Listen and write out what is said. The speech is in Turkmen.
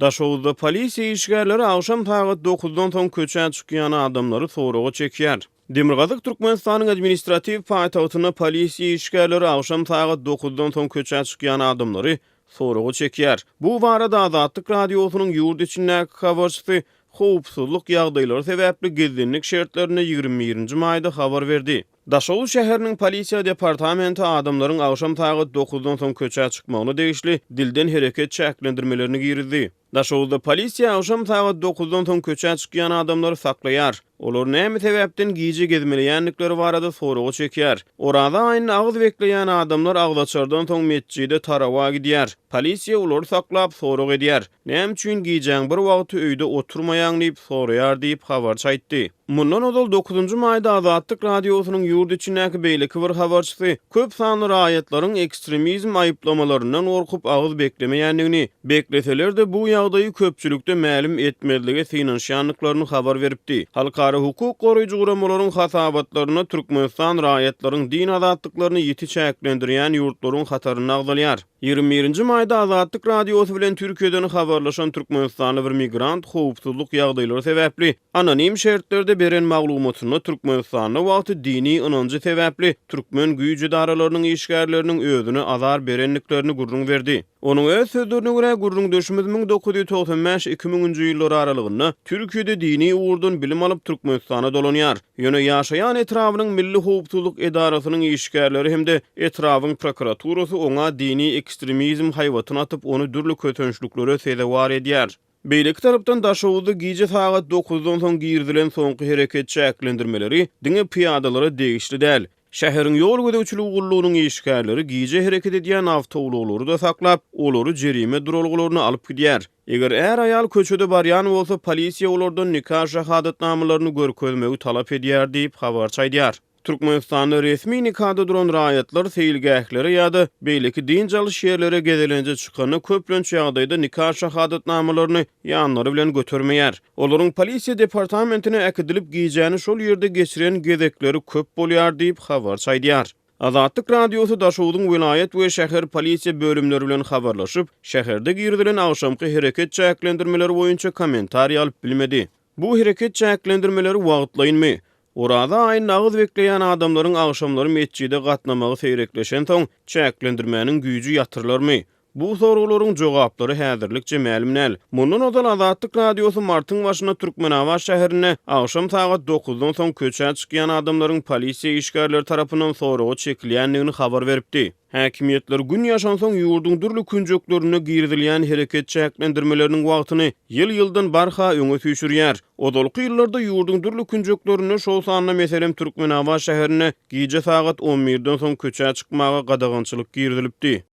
Daşoguzda polisiýa işgärleri agşam sagat dokuzdan soň köçä çykýan adamlary soraga çekýär. Demirgazyk Türkmenistanyň administratiw paýtagtynda polisiýa işgärleri agşam sagat dokuzdan soň köçä çykýan adamlary soraga çekýär. Bu barada Azatlyk Radiosynyň ýurt içindäki habarçysy howpsuzlyk ýagdaýlary sebäpli gizlinlik şertlerinde 21-nji maýda habar berdi. Daşoguz şäheriniň polisiýa departamenti adamlaryň agşam sagat dokuzdan soň köçä çykmagyna degişli dilden hereket çäklendirmelerini girizdi. Daşoguzda polisiýa agşam sagat dokuzdan soň köçä çykýan adamlary saklaýar. Olary näme sebäpden gije gezmeleýändikleri barada soraga çekýär. Oraza aýynda agyz bekleýän adamlar agzaçardan soň metjide tarawa gidýär. Polisiýa olary saklap, sorag edýär. Näme üçin gijäň bir wagty öýde oturmaýaň diýip soraýar diýip, habarçy aýtdy. Mundan ozal dokuzynjy maýda Azatlyk Radiosynyň ýurt içindäki beýleki bir habarçysy köp sanly raýatlaryň ekstremizm aýyplamalaryndan gorkup agyz beklemeýändigini, bekleseler-de bu ýagdaýy köpçülikde mälim etmezlige synanyşýandyklaryny habar beripdi. Halkara hukuk goraýjy guramalaryň hasabatlarynda Türkmenistan raýatlaryň din azatlyklaryny ýiti çäklendirýän ýurtlaryň hatarynda agzalýar. 21-nji maýda Azatlyk Radiosy bilen Türkiýeden habarlaşan türkmenistanly bir migrant howpsuzlyk ýagdaýlary sebäpli anonim şertlerde beren maglumatynda Türkmenistanda wagty dini ynanjy sebäpli türkmen güýç edaralarynyň işgärleriniň özüne azar berendiklerini gürrüň berdi. Onuň öz sözlerine görä, gürrüňdeşimiz 1995, 2000-nji ýyllar aralygynda Türkiýede dini ugurdan bilim alyp Türkmenistana dolanýar. Ýöne ýaşaýan etrabynyň milli howpsuzlyk edarasynyň işgärleri hem-de etrabyň prokuraturasy oňa dini ekstremizm haýbatyny atyp, ony dürli kösençliklere sezewar edýär. Beýleki tarapdan, Daşoguzda gije sagat dokuzdan soň girizilen soňky hereket çäklendirmeleri diňe pyýadalara degişli däl. Şäheriň ýol gözegçiligi gullugynyň işgärleri gije hereket edýän awtoulaglary-da saklap, olary jerime duralgalaryna alyp gidýär. Eger är-aýal köçede barýan bolsa, polisiýa olardan nika şahadatnamalaryny görkezmegi talap edýär diýip, habarçy aýdýar. Türkmenistanda resmi nikada duran raýatlar seýilgählere ýa-da beýleki dynç alyş ýerlere gezelenje çykanda köplenç ýagdaýda nika şahadatnamalaryny ýanlary bilen götermeýär. Olaryň polisiýa departamentine äkidilip, gijäni şol ýerde geçiren gezekleri köp bolýar diýip, habarçy aýdýar. Azatlyk Radiosy Daşogzuň welaýat we şäher polisiýa bölümleri bilen habarlaşyp, şäherde girizilen agşamky hereket çäklendirmeleri boýunça kommentariý alyp bilmedi. Bu hereket çäklendirmeleri wagtlaýynmy? Oraza aýynda agyz bekleýän adamlaryň agşamlary metjide gatnamagy seýrekleşensoň, çäklendirmäniň güýji ýatyrylarmy? Bu soraglaryň jogaplary häzirlikçe mälim däl. Mundan ozal Azatlyk Radiosy martyň başynda Türkmenabat şäherinde agşam sagat dokuzdan soň köçä çykýan adamlaryň polisiýa işgärleri tarapyndan soraga çekilýändigini habar beripdi. Häkimiýetler Gün ýaşansoň ýurduň dürli künjeklerinde girizilýän hereket çäklendirmeleriniň wagtyny ýyl-ýyldan barha öňe süýşürýär. Ozalky ýyllarda ýurduň dürli künjeklerinde, şol sanda, meselem, Türkmenabat şäherinde gije sagat on birden soň köçä çykmaga gadagançylyk girizilipdi.